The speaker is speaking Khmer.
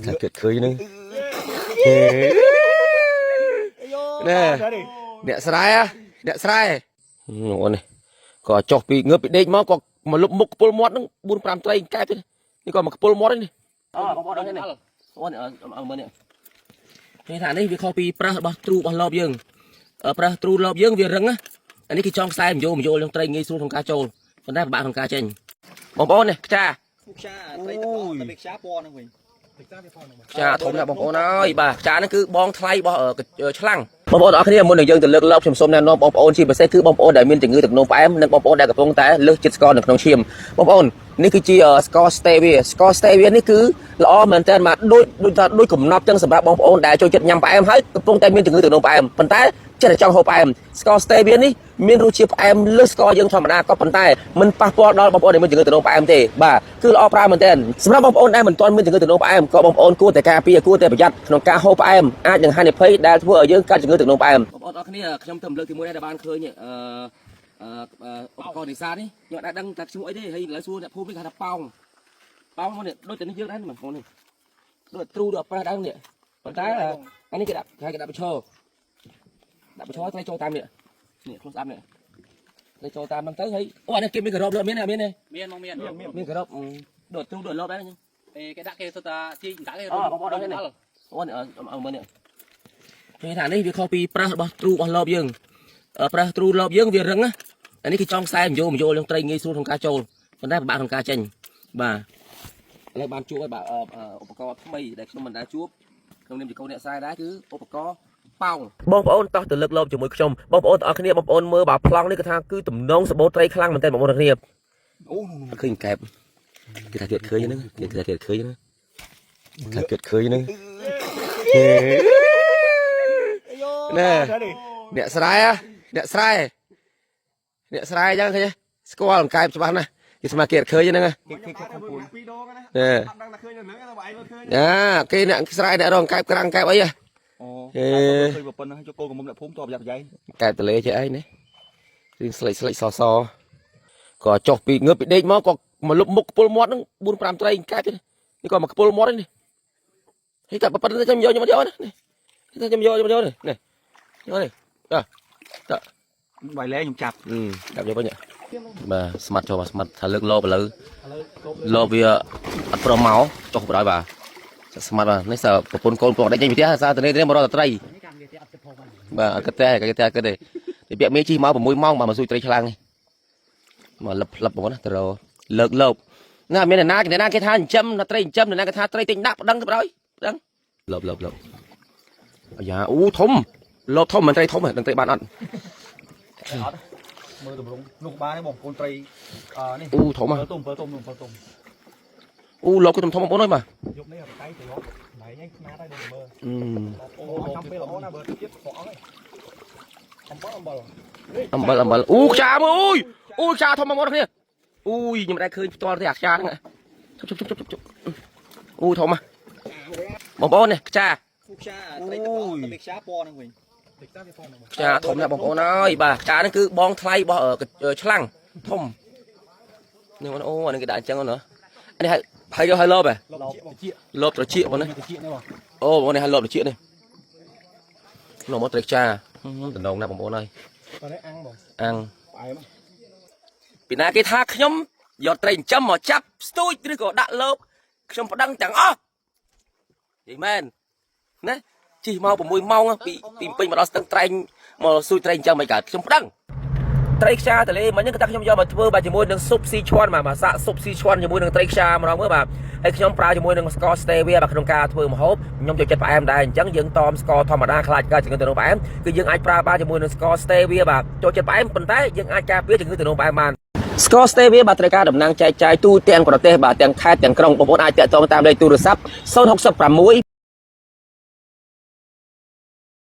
ថាគិតឃើញហ្នឹងណែអ្នកស្រែអ្នកស្រែអូនេះក៏ចុះពីងើបពីដេកមកក៏មកលុបមុខខ្ពុលមាត់ហ្នឹង4 5ត្រីកែបនេះនេះក៏មកខ្ពុលមាត់នេះអូបងប្អូនដល់នេះអូនេះអមើលនេះនេះថានេះវាខុសពីប្រើសរបស់ទ្រូរបស់លបយើងប្រើសទ្រូលបយើងវារឹងណាអានេះគេចង់ខ្សែមយោមយោលនឹងត្រីងាយស្រួលក្នុងការចូលប៉ុន្តែពិបាកក្នុងការចេញបងប្អូននេះខ្ចា ខ្ចាត្រីទឹកតែវាខ្ចាពណ៌ហ្នឹងវិញ ខ្ចាធំណាស់បងប្អូនអើយបាទខ្ចាហ្នឹងគឺបងថ្លៃរបស់ឆ្លាំងបងប្អូនទាំងអស់គ្នាមុននឹងយើងទៅលើកឡបខ្ញុំសូមណែនាំបងប្អូនជាពិសេសគឺបងប្អូនដែលមានជំងឺទឹកនោមផ្អែមនិងបងប្អូនដែលកំពុងតែលើសជាតិស្ករនៅក្នុងឈាមបងប្អូននេះគឺជាស្ករ stevia ស្ករ stevia នេះគឺល្អមែនទែនបាទដូចដូចថាដូចកំណប់ចឹងសម្រាប់បងប្អូនដែលចូលចិត្តញ៉ាំផ្អែមហើយកំពុងតែមានជំងឺទឹកនោមផ្អែមប៉ុន្តែចិត្តតែចង់ហូបផ្អែមស្ករ stevia នេះមានរសជាតិផ្អែមលើសស្ករយើងធម្មតាក៏ប៉ុន្តែមិនប៉ះពាល់ដល់បងប្អូនដែលមានជំងឺទឹកនោមផ្អែមទេបាទគឺល្អប្រើមែនទែនសម្រាប់បងប្អូនដែលមិនទាន់មានជំងឺទឹកនោមផ្អែមក៏បងប្អូនគួរតែការពារគួរតែប្រយ័ត្នក្នុងការហូបផ្អែមអាចនឹងហានិភ័យដែលធ្វើឲ្យយើងកើតជំងឺទឹកនោមផ្អែមបងប្អូនអរគ្នាខ្ញុំទៅលើកទី1ដែរដែលបានឃើញអឺអឺឧបករណ៍នេសាទនេះខ្ញុំអត់ដឹងថាឈ្មោះអីទេហើយឥឡូវសួរអ្នកភូមិនេះគេថាប៉ោងប៉ោងនេះដូចតែនេះយើងដែរបងប្អូននេះដូចទ្រូដូចប្រេះដែរនេះប៉ុន្តែអានេះគេដាក់គេដាក់បញ្ឈរដាក់បញ្ឈរត្រីចូលតាមនេះនេះ close up នេះត្រីចូលតាមហ្នឹងទៅហើយអូអានេះគេមានការ៉បលើមានទេមានទេ មានមកមាន មានការ៉បដូចទ្រូដូចលបដែរហ្នឹង អេគេដាក់គេសុទ្ធតែជីដាក់គេ អូបងប្អូនដល់នេះអូនអមើលនេះគេថានេះវាខុសពីប្រើសរបស់ទ្រូរបស់លបយើងប្រើសទ្រូលបយើងវារឹងណាអានេះគេចង់ខ្សែមយោមយោនឹងត្រីងាយស្រួលក្នុងការចូលប៉ុន្តែពិបាកក្នុងការចេញបាទឥឡូវបានជួបហើយបាទឧបករណ៍ថ្មីដែលខ្ញុំមិនដែលជួបក្នុងនាមជាកូនអ្នកស្រែដែរគឺឧបករណ៍ប៉ោងបងប្អូនតោះទៅលើកលបជាមួយខ្ញុំបងប្អូនទាំងអស់គ្នាបងប្អូនមើលបាទប្លង់នេះគឺថាគឺទំនងសបោត្រីខ្លាំងមែនទែនបងប្អូនទាំងគ្នា អូ ឃើញកែបគេថាទៀតឃើញហ្នឹងគេថាទៀតឃើញហ្នឹងថាទៀតឃើញហ្នឹង ណែអ្នកស្រែអ្នកស្រែអ្នកស្រែអញ្ចឹងឃើញស្គាល់អង្កែបច្បាស់ណាស់គេស្មាគេអត់ឃើញហ្នឹង គេគេខំពូន ពីរដងណា ណែ អត់ដឹងថាឃើញនៅលើតែបើឯងមើលឃើញ អាគេអ្នកស្រែអ្នករកអង្កែបក្រាំងអង្កែបអីហ៎ អូឃើញប៉ុណ្ណឹងយកគោកមុំអ្នកភូមិតបប្រយ័ត្នប្រយែង កែបតលេជាអីនេះរឿងស្លេកស្លេកសសក៏ចុះពីងើបពីដេកមកក៏មកលុបមុខខ្ពុលមាត់ហ្នឹង4 5ត្រីអង្កែបនេះក៏មកខ្ពុលមាត់នេះហើយក៏ប៉ុណ្្នឹងខ្ញុំយកខ្ញុំយកនេះខ្ញុំយកខ្ញុំយកនេះនេះយកនេះតើ បាយលែខ្ញុំចាប់ អឺចាប់យកវិញបាទស្មាត់ចូលបាទស្មាត់ថាលើកលោបឥឡូវលោបវាអត់ព្រមមកចុះបដ ாய் បាទស្មាត់បាទនេះសើប្រពន្ធកូនពងដេកចេញពីផ្ទះសារតនេះមករកតត្រីបាទអត់គិតទេគិតទេគិតទេពីពាក់មេជិះមក6ម៉ោងបាទមកស៊ូយត្រីឆ្លាំងនេះមកលឹបលឹបបងណាទៅរលើកលោបណាមានអ្នកណាអ្នកណាគេថាចិញ្ចឹមត្រីចិញ្ចឹមអ្នកណាគេថាត្រីទិញដាក់ប្តឹងទៅបដ ாய் ប្តឹងលោបលោបលោបអាយ៉ាអូធំលោបធំមិនត្រីធំទេដឹងត្រីបានអត់ មើលតម្រងនោះបានទេបងកូនត្រីអឺនេះ អូធំហ៎ 7ទុំ7ទុំ7ទុំ អូលោកគឺធំធំបងប្អូនអើយបាទ យប់នេះអត់តៃទៅយកណៃហ្នឹងខ្នាតហើយដូចមើល អឺ អូចាំពេលល្អណាស់បើទៀតស្រកអស់ហើយអំបិលអំបិល អំបិលអំបិលអូខ្ចាមើលអូយអូខ្ចាធំបងប្អូនគ្នាអូយខ្ញុំមិនដែលឃើញផ្ទាល់ទេអាខ្ចាហ្នឹងជប់ជប់ជប់ជប់ជប់អូធំហ៎បងប្អូននេះខ្ចា ខ្ចាត្រីទឹកតែវាខ្ចាពណ៌ហ្នឹងវិញ ខ្ចាធំណាស់បងប្អូនអើយបាទខ្ចាហ្នឹងគឺបងថ្លៃរបស់ឆ្លាំងធំនេះបងអូអានេះគេដាក់អញ្ចឹងណាអានេះហើយហើយលោបហ៎ លបជា លោបត្រចៀកបងណា ជានេះបង អូបងនេះហើយលោបត្រចៀកនេះនោះមកត្រីខ្ចាតំណងណាស់បងប្អូនអើយ តនេះអាំងបង អាំង ផ្អែម ពីណាគេថាខ្ញុំយកត្រីចិញ្ចឹមមកចាប់ស្ទូចឬក៏ដាក់លោបខ្ញុំប្តឹងទាំងអស់និយាយមែនណាជិះមក6ម៉ោងពីពីពេញមកដល់ស្ទឹងត្រែងមកស្ទូចត្រីចិញ្ចឹមមិនកើតខ្ញុំប្តឹងត្រីខ្ចាតលេមិញហ្នឹងគឺថាខ្ញុំយកមកធ្វើបាទជាមួយនឹងស៊ុបស៊ីឈួនបាទមកសាក់ស៊ុបស៊ីឈួនជាមួយនឹងត្រីខ្ចាម្ដងមើលបាទហើយខ្ញុំប្រើជាមួយនឹងស្ករ stevia បាទក្នុងការធ្វើម្ហូបខ្ញុំចូលចិត្តផ្អែមដែរអញ្ចឹងយើងតមស្ករធម្មតាខ្លាចកើតជំងឺទឹកនោមផ្អែមគឺយើងអាចប្រើបានជាមួយនឹងស្ករ stevia បាទចូលចិត្តផ្អែមប៉ុន្តែយើងអាចការពារជំងឺទឹកនោមផ្អែមបាន ស្ករ Stevia បាទត្រូវការតំណាងចែកចាយទូទាំងប្រទេសបាទទាំងខេត្តទាំងក្រុងបងប្អូនអាចតាក់ទងតាមលេខទូរស័ព្ទ066